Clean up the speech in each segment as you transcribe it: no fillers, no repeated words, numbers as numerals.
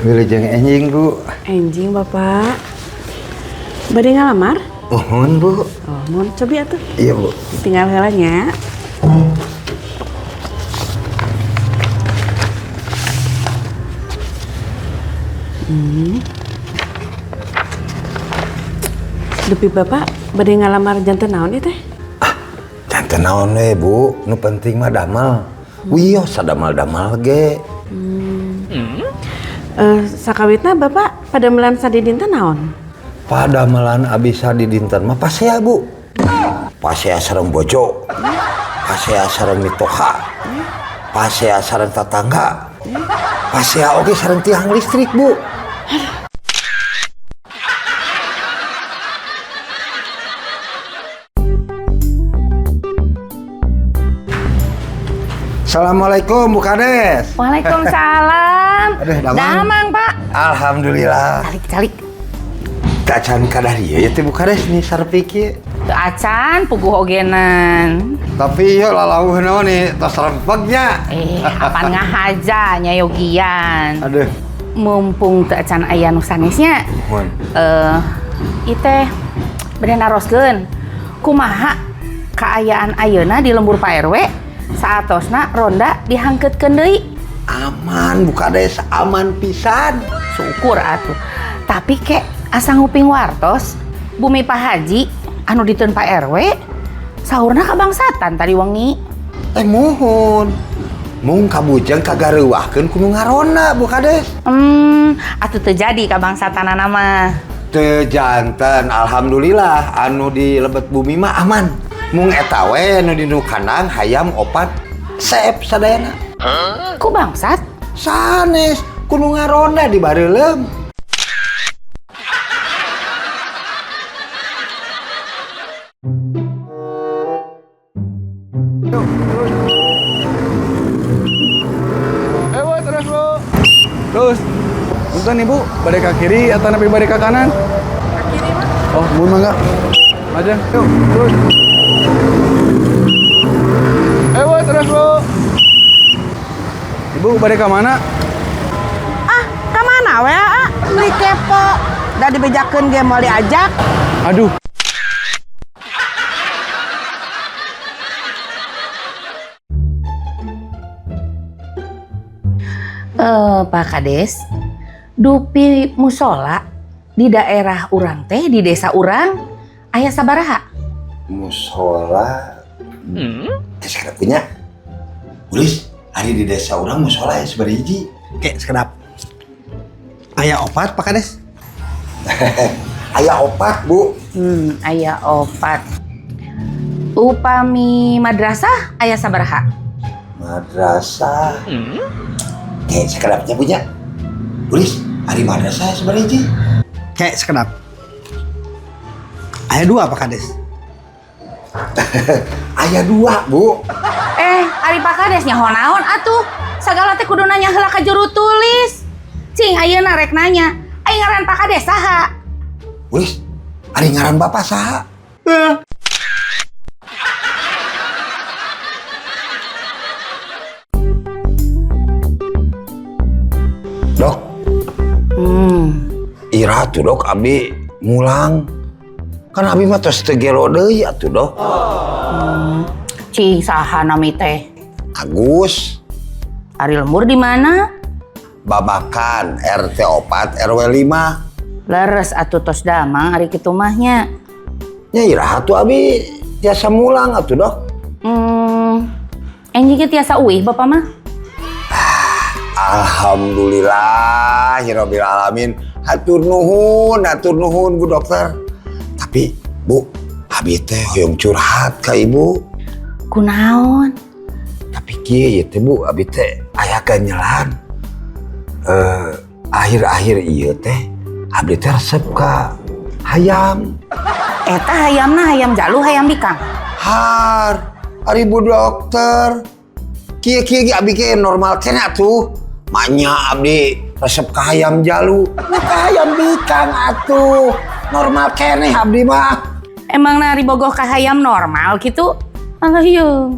Wilujeng enjing, Bu. Enjing, Bapak. Bade ngalamar? Muhun, Bu. Oh, mun cobi atuh. Iya, Bu. Tinggal heula nya. Dupi Bapak bade ngalamar janten naon ieu teh? Janten naon we, Bu. Nu penting mah damel. Wios sadamal-damal ge. Sakawitna Bapak padamelan sadidinten naon? Padamelan abi sadidinten mah pasea, Bu. Pasea sareng bojo. Pasea sareng mitoha. Pasea sareng tatangga. Pasea oge sareng tiang listrik, Bu. Assalamualaikum, Bu Kades. Waalaikumsalam. Aduh, damang. Damang, Pak. Alhamdulillah. Calik, calik. Tacan kadarieu ya teh Bu Kades nih sarpik ieu. Teu acan puguh ogenan. Tapi ieu lalauh naon nih tos rempegnya. Apan ngahaja nyayogian. Aduh. Mumpung teu acan aya nu sanesnya. Muhun. Ieu teh bade naroskeun. Kumaha kaayaan ayeuna di lembur Pak RW saatosna ronda dihangkeutkeun deui? Aman Bu Kades, aman pisan. Syukur atuh. Tapi kek asa nguping wartos bumi Pak Haji anu diteun Pak RW sahurna kabangsatan tadi wengi. Muhun. Mung kabujeng kagareuwahkeun ku nu ngaronda Bu Kades. Atuh teu jadi kabangsatanana mah. Teu janten, alhamdulillah anu di lebet bumi mah aman. Mung eta we nu di nu kandang hayam opat seep sadayana. Ku bangsat? Sanes ku nu ngaronda di bareuleum. Bu, terus, Bu. Terus. Punten Ibu, bade ka kiri atau nepi bade ka kanan? Ka kiri, Pak. Oh, mun mangga. Aja, yuk, terus. Bu, terus, Bu. Ibu, bade ka mana? Ah, ka mana we, ah? Beli kepo. Da dibejakeun ge moal diajak. Aduh. Pak Kades, dupi musola di daerah urang teh di desa urang aya sabaraha? Musola. Teh sekedap punya. Ulis, ari di desa urang musola ya sabaraha hiji? Oke, sekedap. Aya opat, Pak Kades? Aya opat, Bu. Aya opat. Upami madrasah aya sabaraha? Madrasah. Kayak sekedapnya punya. Ulis, ari madrasah sabaraha hiji? Kayak sekedap. Aya dua, Pak Kades. Aya dua, Bu. Ari Pak Kades nyaho naon atuh? Sagala teh kudu nanya heula ka juru tulis. Cing ayeuna rek nanya, ai ngaran Pak Kades saha? Ulis, ari ngaran Bapak saha? Dok. Ira tuh dok, abi mulang. Kan abi mah tos teu gelo deui atuh dok. Cing saha nami teh? Agus. Ari lembur di mana? Babakan RT 4 RW 5. Leres atuh tos damang ari kitu mah nya. Nya iraha tuh abi tiasa mulang atuh dok. Enjing ge tiasa uih bapak mah. Alhamdulillah, hirobbil alamin. Hatur nuhun Bu Dokter. Tapi Bu, abi teh hoyong curhat ka Ibu. Kunaon? Tapi kieu ieu teh Bu, abi teh aya ganjelan. Akhir-akhir ieu teh abdi teh resep ka hayam. Eta hayamna hayam jalu hayam bikang. Har, ari Bu Dokter. Kieu-kieu ge abdi ge normal keneh atuh. Manya abdi Resep ka hayam jalu. Ka hayam bikang atuh. Normal keneh abdi mah. Emang nari bogoh ka hayam normal gitu? Alah ieu.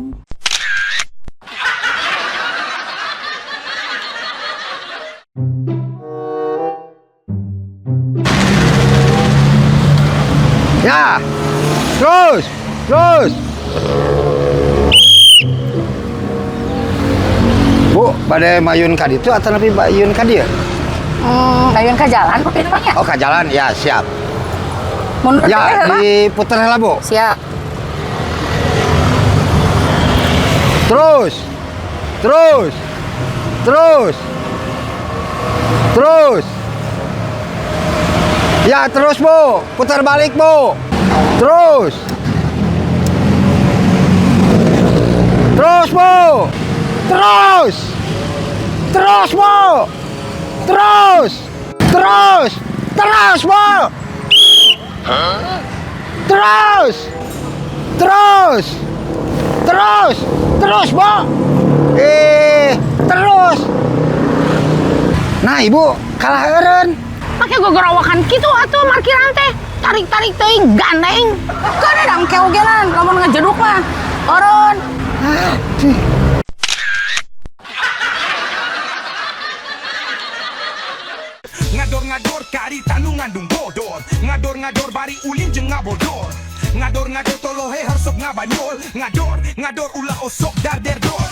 Ya. Terus, terus. Bu, bade mayun ka ditu atau nepi mayun ka dieu? Mayun ka jalan pokoknya. Oh, ka jalan. Ya, siap. Mundur Ya, teh heula. Diputer heula, Bu. Siap. Terus. Terus. Terus. Terus. Ya, terus, Bu. Putar balik, Bu. Terus. Terus, Bu. Terus. Terus, Bu. Terus. Terus. Terus, Bu. Terus. Terus. Terus. Terus, Bu. Terus. Nah, Ibu, kalah eureun. Pake gogorowokan kitu atuh markiran teh. Tarik-tarik teuing gandeng. Keun dang keogelan lamun ngejeduk mah. Eureun. Ah, cih. Ngador-ngador karita nu ngandung bodor. Ngador-ngador bari ulin jeung ngabodor. Ngador-ngador tolohe harsok ngabanyol. Ngador, ngador ulah osok darderdor.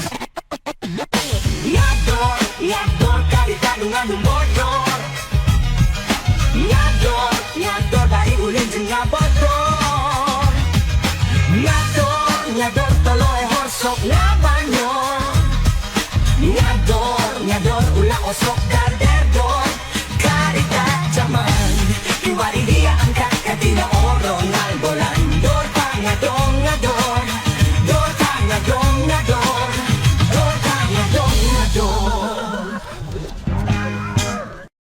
Ngador, ngador karita nu ngandung bodor. Ngador, ngador bari ulin jeung ngabodor. Ngador, ngador tolohe harsok ngabanyol. Ngador, ngador ulah osok darderdor. Karita jaman Kiwari dia angkat katina orongal bolan. Dor pangadong ngador.